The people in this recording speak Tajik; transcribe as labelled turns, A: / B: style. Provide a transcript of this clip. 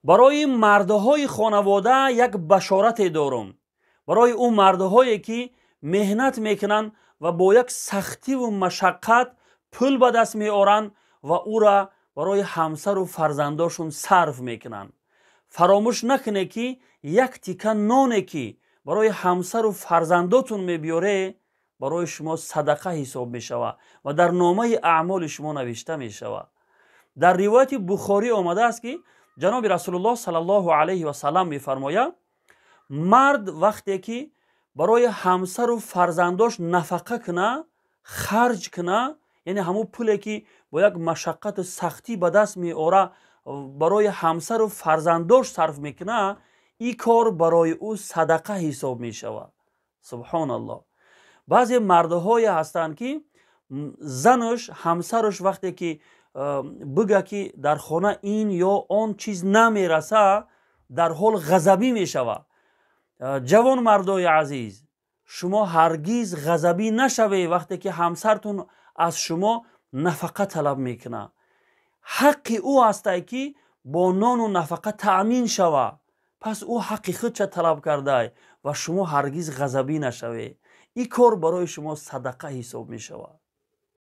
A: Барои мардҳои хонавода як башорате дорум. Барои ӯ мардҳое ки меҳнат мекунанд ва бо як сахтиву машаққат пул ба даст меоранд ва ӯра барои ҳамсару фарзандошон сарф мекунанд. Фаромӯш накунед, ки як тика ноне ки барои ҳамсару фарзандотун мебиёре, барои шумо садақа ҳисоб мешавад ва дар номаи аъмоли шумо навишта мешавад. Дар ривояти Бухорӣ омадааст, ки ҷаноби Расулуллоҳ саллаллоҳу алайҳи васалам мефармояд: мард вақте ки барои ҳамсару фарзандош нафақа куна, харҷ куна, яъне ҳамун пуле ки бо як машаққату сахтӣ ба даст меора, барои ҳамсару фарзандош сарф мекуна, ин кор барои ӯ садақа ҳисоб мешавад. Субҳоналлоҳ! Баъзе мардҳое ҳастанд, ки занаш, ҳамсараш вақте ки бига, ки дар хона ин ё он чиз намераса, дар ҳол ғазабӣ мешавад. Ҷавон мардои азиз, шумо ҳаргиз ғазабӣ нашавед, вақте ки ҳамсартун аз шумо нафақа талаб мекунад. Ҳаққи ӯ ҳастай, ки бо нону нафақа таъмин шава. Пас ӯ ҳаққи худша талаб кардай ва шумо ҳаргиз ғазабӣ нашавед. Ин кор барои шумо садақа ҳисоб мешавад.